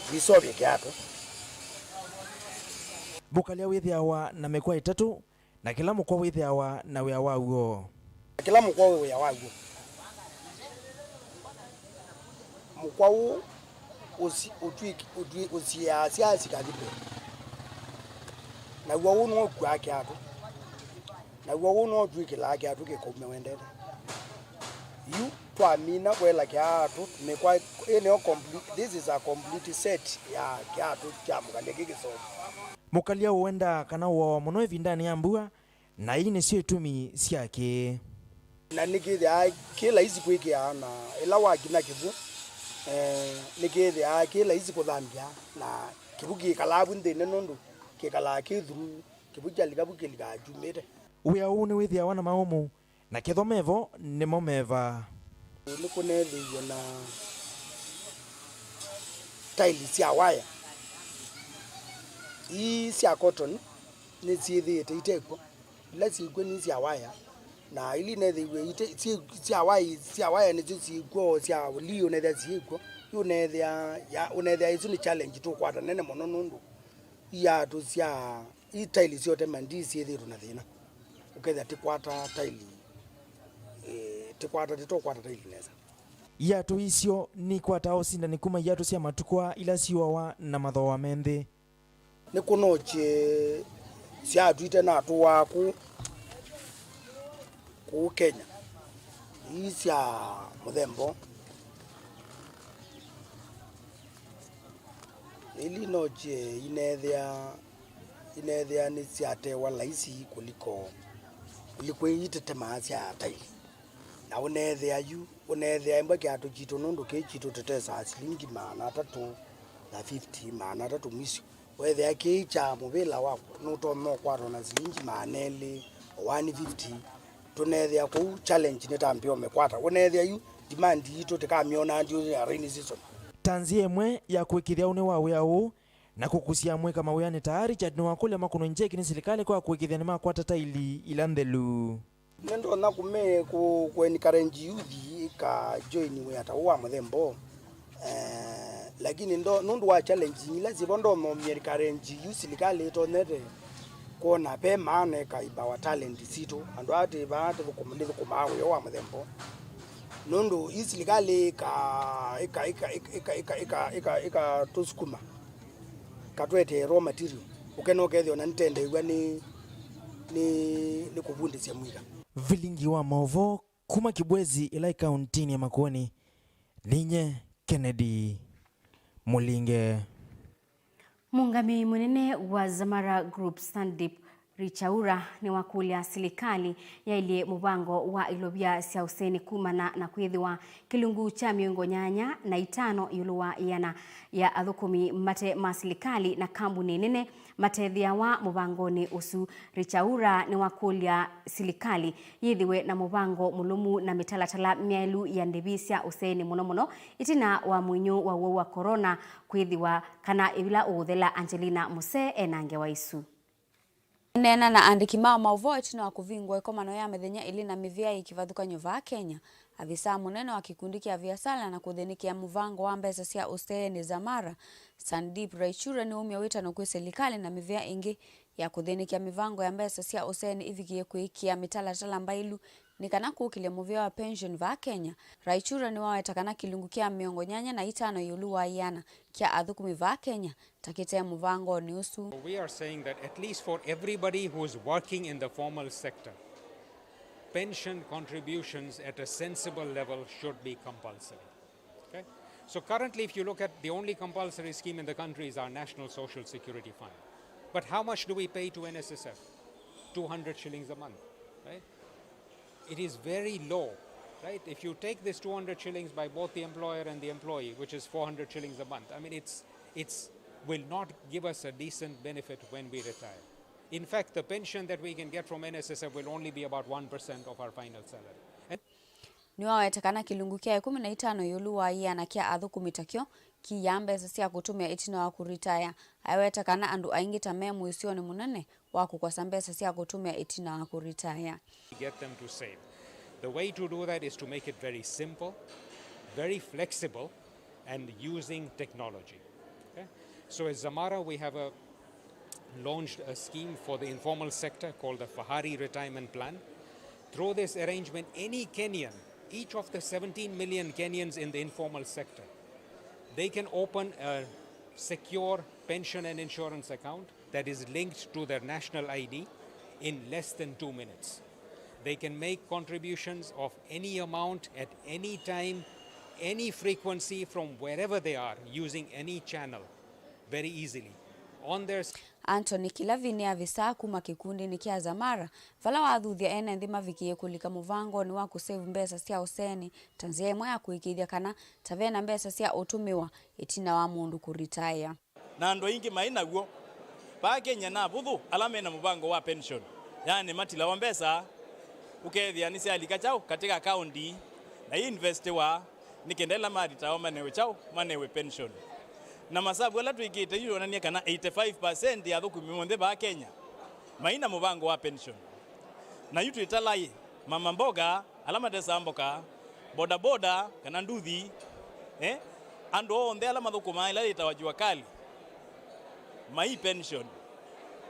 tũisovya kĩatũ. Mũkalya wĩthĩawa na mĩkwa ĩtatũ, na kĩla mũkwa wĩthĩawa na wĩa waw'o. Kĩla mũkwa wĩ wĩa waw'o. Mũkwa ũũ ũsi- ũtw'ĩk- ũtw'ĩ- ũsiĩaa syasi kathi mbee. Naw'o ũũ nĩw'o ũkuaa kĩatũ. Naw'o ũũ nĩw'o ũtw'ĩkĩlaa kĩatũ kĩkaume wendete. Yu twamina kũela kĩatũ, mĩkwa ĩ nĩyo complete, this is a complete set ya kĩatũ kya mũkalya kĩ kĩsovu. Mũkalya ũũ wendaa kana ũawa mũno ĩvindanĩ ya mbua, na ii nĩsyo itumi sya kĩĩ. Na nĩkĩthĩaa kĩ laisi kwĩkĩa, na ĩla wakinya kĩvũ, eh, nĩkĩthĩaa kĩ laisi kũthambya, na kĩvũ kĩkalaa vu nthĩnĩ nũndũ kĩkalaa kĩ through, kĩvũ kyalika vu kĩlikaa kyumĩte. Wĩa ũũ nĩwĩthĩawa na maũmũ, na kethwa mevo nĩmo meva. Nĩkũneethĩiwe na taili sya waya. Ii sya cotton nĩsyĩthĩĩte itekw'o. Ila syĩkw'o nĩ sya waya, na ila ineethĩiwe ite- syĩ- sya wai- sya waya nĩsyo syĩkw'o, sya ũlii ũneethĩa syĩkw'o. Yu ũneethĩa ya- ũneethĩa ĩsu nĩ challenge tũkwata nene mũno nũndũ iatũ sya ii taili syote mandi syĩthĩĩtwe na thĩna. Ũkethĩa tikwata taili, eh, tikwata titokwata taili nesa. Iatũ isyo nikwataa ũsindani kuma iatũ sya matukũ aa ila syũawa na mathooa me nthĩ. Nĩkũnokye syaatw'ĩte natũaa kũu, kũu Kenya. Ii sya mũthemba ũũ. Ili nokye ineethĩa, ineethĩa nĩsyatewa laisi kũliko, kũliko itetemaa sya taili. Na ũneethĩa yu, ũneethĩa ĩmwe kĩatũ kitũ nũndũ kĩĩ kitũ tũtesaa silingi maana atatũ na fifty, maana atatũ mwisho. Weethĩa kĩĩ kya mũvĩla waku nũtonya ũkwatwa na silingi maana elĩ, one fifty. Tũneethĩa kũu challenge nĩ ta mbĩa ũmĩkwata. Ũneethĩa yu demand yitũ tĩkamyona ndio ya rainy season. Ta nzĩa ĩmwe ya kũĩkĩĩthya ũnĩ wa wĩa ũũ na kũkusya amũĩka mawĩanĩ ta aa, Richard nĩwakũlya makũnwe njeki nĩ silikalĩ kwa kũĩkĩĩthya nĩmakwata taili ila nthelu. Nĩndonya kũme- kũ- kũ encourage youth ika join wĩa ta ũũ wa mũthemba ũũ. Eh, lakini ndo- nũndũ wa challenge ila syĩvo, ndonya ũmi encourage yu silikalĩ ĩtonyete kwona ve maana ĩka empower talent sitũ. Andũ aa twĩ vaa tũthũkũma- nĩthũkũmaa wĩa wa mũthemba ũũ. Nũndũ ii silikalĩ ĩka- ĩka- ĩkatũsukuma, katwetee raw material, ũkena ũkethĩa ona nĩtendeew'a nĩ, nĩ, nĩ kũvundĩsya mũika. Vilingi wa maũvoo kuma Kibwezi ĩla ĩkauntinĩ ya Makueni, ninye Kennedy Mũlinge. Mũũngamĩi mũnene wa Zamara Group, Sandeep Richaura, nĩwakũlya silikalĩ yaĩlye mũvango wa ilovia sya ũseeni kumana na kwĩthĩwa kĩlungu kya mĩongo nyanya na itano ĩũlũ wa ĩana ya athũkũmi mate ma silikalĩ na kambuni nene matethĩawa mũvangonĩ ũsu. Richaura nĩwakũlya silikalĩ yĩthĩwe na mũvango mũlũmu na mĩtalatala myaĩlu ya ndĩvi sya ũseeni, mũno mũno ĩtina wa mũinyũ wa ũwau wa corona kwĩthĩwa kana ĩvila ũũthela. Angelina Muse ena ngewa isu. Akĩneena na andĩki ma maũvoo ĩtina wa kũvingũa ĩkomano ya mĩthenya ĩlĩ na mĩvĩa yĩ kĩvathũkany'o vaa Kenya, avisaa mũnene wa kĩkundi kya viasala na kũthĩnĩkĩa mũvango wa mbesa sya ũseenĩ, Zamara, Sandeep Raichure, nĩwaumya wĩtano kwĩ silikalĩ na mĩvĩa ĩngĩ ya kũthĩnĩkya mĩvango ya mbesa sya ũseenĩ ĩvikĩe kwĩkĩa mĩtalatala mbaĩlu nĩ kana kũkĩlya mũvĩa wa pension vaa Kenya. Raichure nĩwaweta kana kĩlungu kya mĩongo nyanya na itano ĩũlũ wa ĩana kya athũkũmi vaa Kenya ta kĩte mũvangonĩ ũsu. We are saying that at least for everybody who is working in the formal sector, pension contributions at a sensible level should be compulsory. Okay? So currently, if you look at, the only compulsory scheme in the country is our National Social Security Fund. But how much do we pay to N S S F? Two hundred shillings a month, right? It is very low, right? If you take this two hundred shillings by both the employer and the employee, which is four hundred shillings a month, I mean, it's, it's will not give us a decent benefit when we retire. In fact, the pension that we can get from N S S F will only be about one percent of our final salary. And nĩwaweta kana kĩlungu kya ĩkũmi na itano ĩũlũ wa ĩana kya athũkũmi takyo kĩiaa mbesa sya kũtũmĩa ĩtina wa kũritaya. Aiweta kana andũ aingĩ ta me mũisyonĩ mũnene wa kũkosa mbesa sya kũtũmĩa ĩtina wa kũritaya. Get them to save. The way to do that is to make it very simple, very flexible, and using technology. Okay? So at Zamara, we have a, launched a scheme for the informal sector called the Fahari Retirement Plan. Through this arrangement, any Kenyan, each of the seventeen million Kenyans in the informal sector, they can open a secure pension and insurance account that is linked to their national I D in less than two minutes. They can make contributions of any amount at any time, any frequency from wherever they are using any channel very easily. On their Anthony Kilavi nĩ avisaa kuma kĩkundĩnĩ kya Zamara, vala wathuthya ene nthĩ mavikĩe kũlika mũvangonĩ wa kũsave mbesa sya ũseeni ta nzĩa ĩmwe ya kũĩkĩĩthya kana ta vena mbesa sya ũtũmĩwa ĩtina wa mũndũ kũritaĩa. Na andũ aingĩ maĩ naw'o. Vaa Kenya nĩ avũthũ ala me na mũvango wa pension, yaani matilawa mbesa, ũkethĩa nĩsyalika kyaũ katĩ ka akaũndi na iinvestiwa, nĩ kenda ĩla maritawa manewe kyaũ, manewe pension. Na masavu ala twĩkĩte yu yonany'a kana eighty-five percent ya athũkũmi onthe vaa Kenya maĩ na mũvango wa pension. Na yu twĩtalaĩ mama mboga, ala matesaa mboka, bodaboda, kana nduthi, eh? Andũ onthe ala mathũkũmaa ĩla yĩtawa jua kali, mai pension.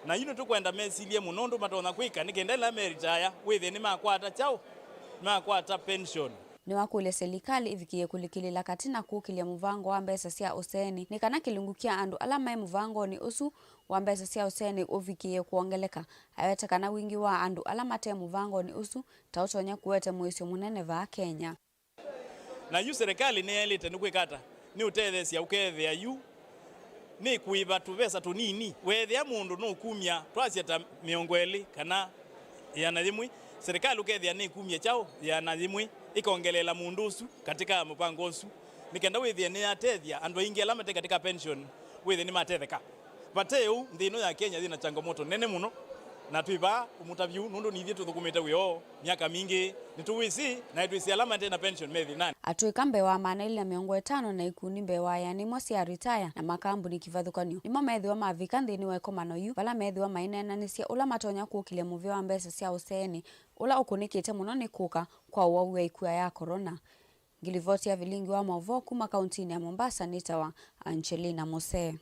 Na yu nĩtũkwenda mesilye mũno ũndũ matonya kwĩka nĩ kenda ĩla meritaya wĩthĩe nĩmakwata kyaũ, nĩmakwata pension. Nĩwakũlya silikalĩ ĩvikĩe kũlikĩlĩla katĩ na kũkĩlya mũvango wa mbesa sya ũseeni nĩ kana kĩlungu kya andũ ala maĩ mũvangonĩ ũsu wa mbesa sya ũseeni ũvikĩe kwongeleka. Aweta kana wingĩ wa andũ ala mate mũvangonĩ ũsu ta ũtonya kũete mũisyo mũnene vaa Kenya. Na yu serikali nĩyaĩlĩte nĩ kwĩka ata? Nĩ ũtetheesya ũkethĩa yu nĩ kũĩva tũvesa tũnini. Weethĩa mũndũ nũkumya, twasya ta mĩongo ĩlĩ kana ĩana yĩmwe, serikali ũkethĩa nĩkumya kyaũ ĩana yĩmwe, ĩkongeleela mũndũ ũsu katika mũvango ũsu, nĩ kenda wĩthĩe nĩyatethya andũ aingĩ ala mate katika pension, wĩthĩe nĩmatetheka. Vate ũu, nthĩ ĩno ya Kenya yĩ na changamoto nene mũno, na twĩ vaa kũmũtavya ũu nũndũ nithyĩ tũthũkũmĩte wĩa ũũ myaka mingĩ, nĩtũwĩsĩ, na nĩtwĩsĩ ala mate na pension me thĩnanĩ. Atũĩka mbee wa maana elĩ na mĩongo ĩtano na ikundi mbee wa ĩana ĩmwe sya retire na makambuni kĩvathũkany'o nĩmo methĩwa mavika nthĩnĩ wa ĩkomano yu, vala methĩwa maineenanĩsya ũla matonya kũkĩlya mũvĩa wa mbesa sya ũseeni ũla ũkũnĩkĩte mũno nĩ kũka kwa ũwau wa ĩkua ya corona. Ngilivoti ya vilingi wa maũvoo kuma kauntinĩ ya Mombasa nĩtawa Angelina Mose.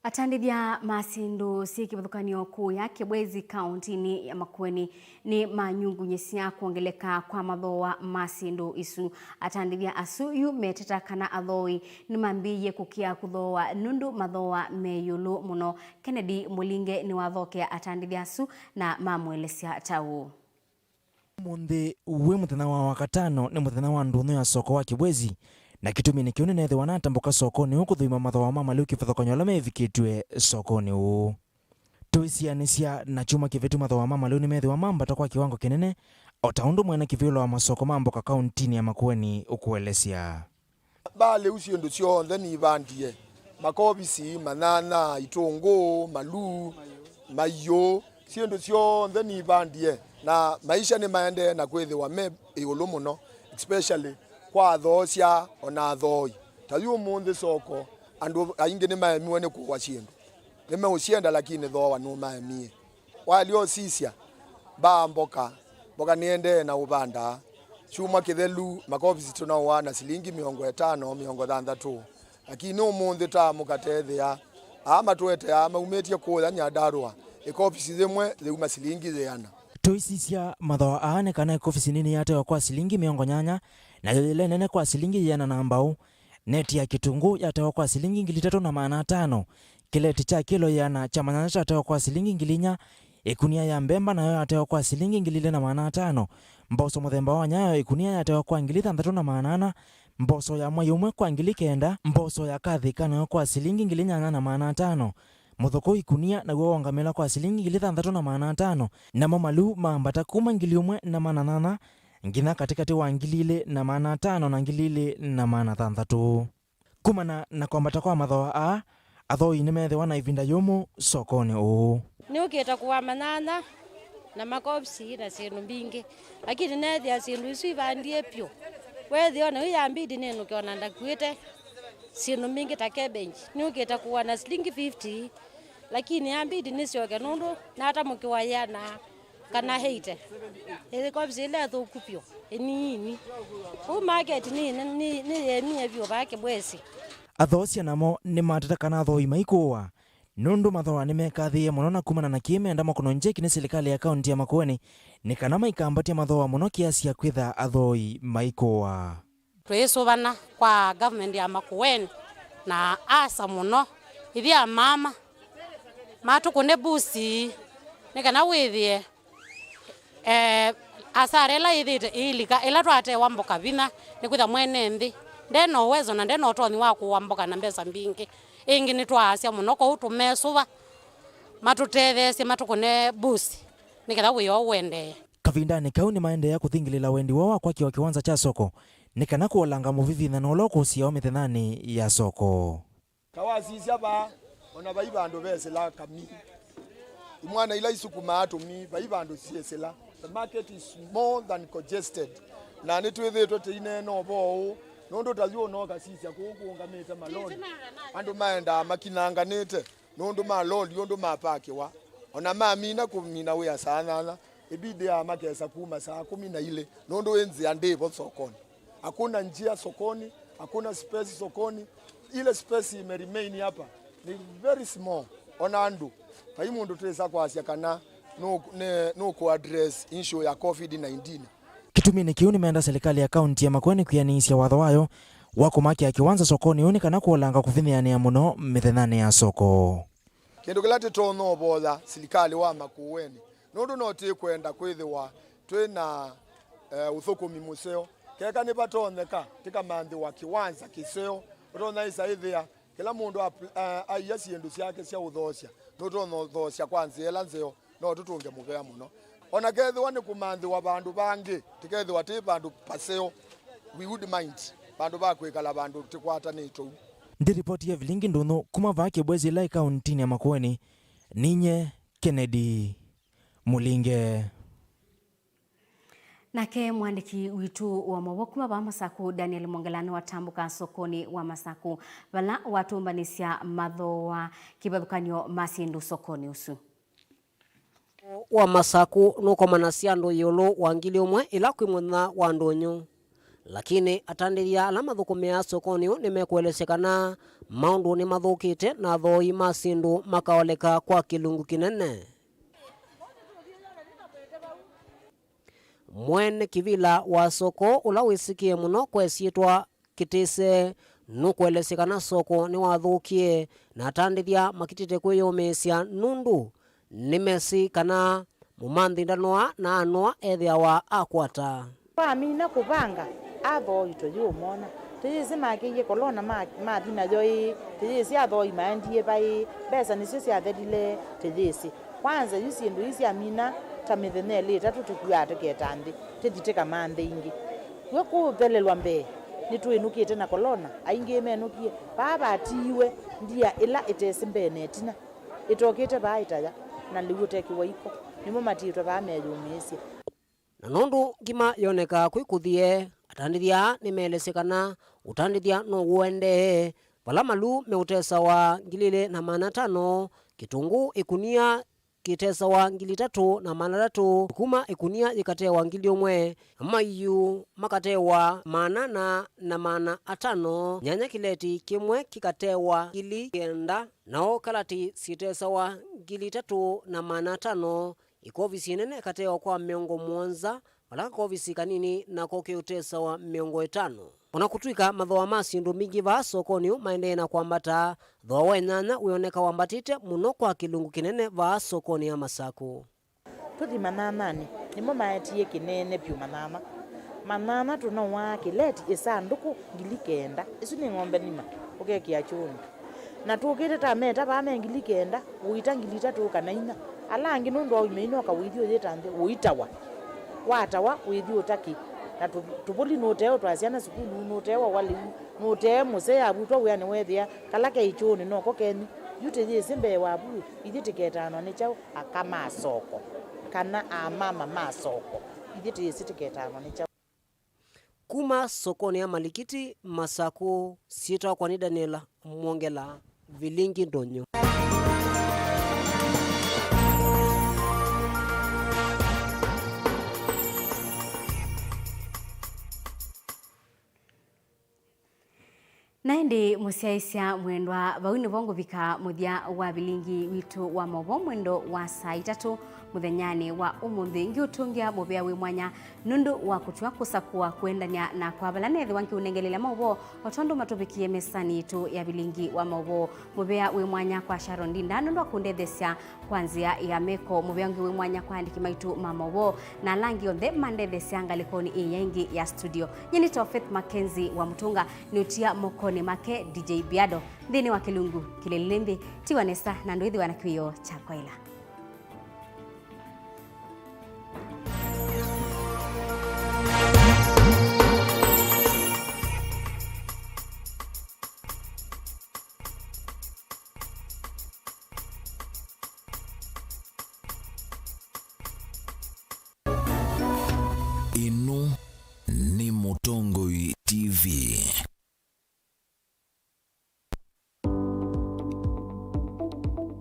Atandĩthya ma syĩndũ syĩ kĩvathũkany'o kũya Kibwezi kaũntinĩ ya Makueni nĩ manyungunyĩsya kwongeleka kwa mathooa ma syĩndũ isu. Atandĩthya asu yu meteta kana athooi nĩmambĩĩie kũkĩa kũthooa nũndũ mathooa me ĩũlũ mũno. Kennedy Mũlinge nĩwathokea atandĩthya asu na mamũelesya ta ũũ. Ũmũnthĩ wĩ mũthenya wa Wakatano nĩ mũthenya wa ndũnyũ ya soko wa Kibwezi, na kĩtumi nĩ kĩu nĩneethĩwa natambũka sokonĩ ũũ kũthũima mathooa ma malĩu kĩvathũkany'o ala mevikĩtw'e sokonĩ ũũ. Tũisianĩsya na kyumwa kĩvĩtu, mathooa ma malĩu nĩmeethĩwa mambata kwa kĩwango kĩnene, o ta ũndũ mwene kĩvĩũlo wa masoko ma mboka kaũntinĩ ya Makueni ũkũelesya. Mbalĩ u syĩndũ syonthe nivandie, makovisi, manyanya, itũngũũ, maluu, maiũ, syĩndũ syonthe nivandie, na maisha nĩmaendee na kwĩthĩwa me ĩũlũ mũno, especially kwa athoosya o na athooi. Ta yu ũmũnthĩ soko, andũ aingĩ nĩmaemiwe nĩ kũwa syĩndũ. Nĩmeũsyenda, lakini thooa nũmaemie. Waĩlya ũsisya, mbaa mboka, mboka nĩendee na ũvandaa. Kyumwa kĩthelu, makovisi tũnaũaa na silingi mĩongo ĩtano, mĩongo thanthatũ. Lakini ũmũnthĩ taamũka teethĩa, aa matũeteaa maumĩtye kũũya Nyandarua, ĩkovisi yĩmwe yĩuma silingi yĩana. Tũisisya mathooa aa nĩ kana ĩkovisi nini yatewa kwa silingi mĩongo nyanya, nayo yĩla ĩnene kwa silingi yĩana na mbaũ. Neti ya kĩtunguu yatewa kwa silingi ngili itatũ na maana atano, kĩleti kya kĩlo ĩana kya manyanya kyatewa kwa silingi ngili inya, ĩkunia ya mbemba nayo yatewa kwa silingi ngili ilĩ na maana atano, mboso mũthemba wa nyayo ĩkunia yatewa kwa ngili thanthatũ na maana ana, Mboso ya mwai ũmwe kwa ngili kenda, mboso ya kathĩka nayo kwa silingi ngili nyanya na maana atano, mũthũkũ ikunia naw'o wongamĩla kwa silingi ngili thanthatũ na maana atano, namo maluu maambata kuma ngili ũmwe na maana nyanya nginya katĩkatĩ wa ngili ilĩ na maana atano na ngili ilĩ na maana thanthatũ. Kumana na kwambata kwa mathooa aa, athooi nĩmeethĩwa na ĩvinda yũmũ sokonĩ ũũ. Nĩũkĩte kũa manyanya na makovisi na syĩndũ mbingĩ, lakini neethĩa syĩndũ isu ivandie vyũ. Weethĩa ona yu yambidi nĩnũke ona ndakuĩte syĩndũ mbingĩ ta cabbage. Nĩũkĩte kũa na silingi fifty, lakini yambidi nĩsyoke nũndũ natamũkĩwa yĩana kana eighty. Ĩkovisi ĩla ĩthũku vyũ, ĩniini. Ũu market nĩ, nĩ, nĩyĩemie vyũ vaa Kĩbwesi. Athoosya namo nĩmateta kana athooi maikũũa, nũndũ mathooa nĩmekathĩĩe mũno na kumana na kĩĩ menda makono njeki nĩ silikalĩ ya kaunti ya Makueni nĩ kana maikambatya mathooa mũno kĩasi ya kwĩtha athooi maikũũa. Twĩĩsũvana kwa government ya Makueni na asa mũno, ithyĩ amama matũkũne boost nĩ kana wĩthĩe, eh, asara ĩla yĩthĩte ĩilika, ĩla twatewa mboka vinya, nĩkwĩtha mwene nthĩ nde na ũwezo na nde na ũtonyi wa kũũa mboka na mbesa mbingĩ. Ĩngĩ nĩtwaasya mũno, kwoou tũmesũva matũtetheesye matũkũne boost nĩ kana wĩa ũũ ũendee. Kavindanĩ kau nĩmaendeea kũthingĩlĩla wendi woo wa kwakĩwa kĩwanza kya soko nĩ kana kũolanga mũvivithano ũla ũkũsĩawa mĩthenyanĩ ya soko. Ta wasisya vaa, ona vai vandũ vesĩla kamii. Imwana ila isukumaa tũmii, vai vandũ syĩsĩla. The market is more than congested. Na nĩtwĩthĩĩtwe tũineena ũvoo ũũ, nũndũ ta yu ũnokasisya kũu kũũngamĩte maloli. Andũ maendaa makinyanganĩte nũndũ ma loli ũndũ mapakĩwa. Ona mamina kũmina wĩa saa nyanya, ĩbidi aa makesa kuma saa kũmi na ilĩ, nũndũ ĩ nzĩa ndĩvo sokonĩ. Hakuna njia sokoni, hakuna space sokoni. Ile space imeremain hapa ni very small. Ona andũ, vai mũndũ twĩsa kwasya kana nũ-, nĩ-, nũkũaddress issue ya covid nineteen. Kĩtuminĩ kĩu nĩmenda silikalĩ ya kaunti ya Makueni kwĩanĩisya watho wayo wa kũmakĩa kĩwanza sokonĩ ũũ nĩ kana kũolanga kũvinyĩanĩa mũno mĩthenyanĩ ya soko. Kĩndũ kĩla tĩtonya ũvoya silikalĩ wa Makueni, nũndũ no tĩkwenda kwĩthĩwa twĩ na, eh, ũthũkũmi mũseo. Keka nĩvatonyeka, tĩkamanthĩwa kĩwanza kĩseo. Ũtonya ĩsa ĩthĩa kĩla mũndũ ap-, a-, aia syĩndũ syake sya ũthoosya, nũtonya ũthoosya kwa nzĩa ĩla nzeo, no tũtũnge mũvea mũno. Ona kethĩwa nĩ kũmanthĩwa vandũ vangĩ, tĩkethĩwa tĩ vandũ paseo, we would mind vandũ va kwĩkala vandũ tĩkwatanĩtwe ũu. Ndĩ ripoti ya Vilingi Ndũnyũ kuma vaa Kĩbwesi ĩla ĩ kauntinĩ ya Makueni, ninye Kennedy Mũlinge. Nake mwandĩki witũ wa maũvoo kuma vaa Masaku, Daniel Mwongela, nĩwatambũka sokonĩ wa Masaku, vala watũmbanĩsya mathooa kĩvathũkany'o ma syĩndũ sokonĩ ũsu. Wa Masaku nũkomanasya andũ ĩũlũ wa ngili ũmwe ĩla kwĩ mũthenya wa ndũnyũ. Lakini atandĩthya ala mathũkũmĩaa sokonĩ ũũ nĩmekũelesya kana maũndũ nĩmathũkĩte na athooi ma syĩndũ makaoleka kwa kĩlungu kĩnene. Mwene kĩvila wa soko ũla wĩsĩkĩe mũno kwa ĩsyĩtwa Kĩtĩse nũkũelesya kana soko nĩwathũkie, na atandĩthya makitĩte kwĩyũmĩĩsya nũndũ nĩmesĩ kana mũmanthi ndanoa na anoa ethĩawa akwata. Twamina kũvanga, athooi tũyĩũmona. Tũyĩsĩ makĩie kolona ma-, mathi nayo ĩĩ? Tũyĩsĩ athooi maendie va ĩĩ? Mbesa nĩsyo syathelile? Tũyĩsĩ. Kwanza yu syĩndũ ii syamina ta mĩthenya ĩlĩ ĩtatũ tũkuaa tũketa nthĩ, tĩthi tĩkamanthĩ ĩngĩ. W'o kũthelelwa mbee, nĩtwĩnũkĩte na kolona, aingĩ menũkie. Vaa vatiiwe ndia ĩla ĩtesĩ mbee na ĩtina, ĩtokĩte vaa ĩtaya, na lĩu ũtekĩwa iko. Nĩmo matiĩtwe vaa meyũmĩĩsye. Na nũndũ ngima yonekaa kwĩkũthie, atandĩthya aa nĩmeelesye kana ũtandĩthya no ũendee, vala maluu meũtesawa ngili ilĩ na maana atano, kĩtũngũũ ĩkunia kĩtesawa ngili itatũ na maana atatũ, kuma ĩkunia yĩkatewa ngili ũmwe, maiu makatewa maana ana na maana atano, nyanya kĩleti kĩmwe kĩkatewa ngili kenda, nao kalati syĩtesawa ngili itatũ na maana atano, ĩkovisi ĩnene ĩkatewa kwa mĩongo mũonza, vala kakovisi kanini nako kĩũtesawa mĩongo ĩtano. O na kũtw'ĩka mathooa ma syĩndũ mbingĩ vaa sokonĩ ũũ maendee na kwambata, thooa wa nyanya wĩoneka wambatĩte mũno kwa kĩlungu kĩnene vaa sokonĩ ya Masaku. Tũthi manyanyanĩ, nĩmo maetie kĩnene vyũ manyanya. Manyanya tũnauaa kĩleti ĩsandũkũ ngili kenda. Ĩsu nĩ ng'ombe nima, ũkekĩa kyũnĩ. Na tũkĩte ta meta vaa me ngili kenda, ũita ngili itatũ kana inya. Ala angĩ nũndũ wa ũimei noka ũithi ũyĩta nthĩ, ũitawa. Watawa, wĩthi ũtaki. Na tũ-, tũvũli nũtee ũtwaa syana sukulu, nũtee wa walĩu, nũtee mũsee avutwa wĩanĩ weethĩa, kala ke kyũnĩ noko kenyu. Yu tĩyĩsĩ mbee wavu, ithyĩ tĩketanwa nĩ kyaũ? Aka ma soko, kana amama ma soko, ithyĩ tĩyĩsĩ tĩketanwa nĩ kyaũ? Kuma sokonĩ ya Malikiti, Masakũ, syĩtwa kwa nĩ Daniel Mwongela, Vilingi Ndonyo. Na ĩndĩ mũsyaĩĩsya mwendwa, vau nĩvo ngũvika mũthya wa vilingi witũ wa maũvoo mwendo wa saa itatũ mũthenyanĩ wa ũmũnthĩ, ngĩũtũngĩa mũvea wĩ mwanya nũndũ wa kũtw'a kũsakũa kũendany'a na kwa vala neethĩwa ngĩũnengelelya maũvoo o tondũ matũvikie mesanĩ yitũ ya vilingi wa maũvoo. Mũvea wĩ mwanya kwa Sharon Ndinda nũndũ wa kũndethesya kwa nzĩa ya meko. Mũvea ũngĩ wĩ mwanya kwa aandĩki maitũ ma maũvoo na ala angĩ onthe mandethesya ngalĩkonĩ ĩĩ ya ĩngĩ ya studio. Nyie nĩtawa Faith Mackenzie wa Mũtũnga, nĩũtia mokonĩ make D J Biado nthĩnĩ wa kĩlungu kĩlĩlĩ nthĩ. Tiwa nesa na ndũĩthĩwa na kĩwĩoo kya kwaĩla. Ĩno nĩ Mũtongoi T V.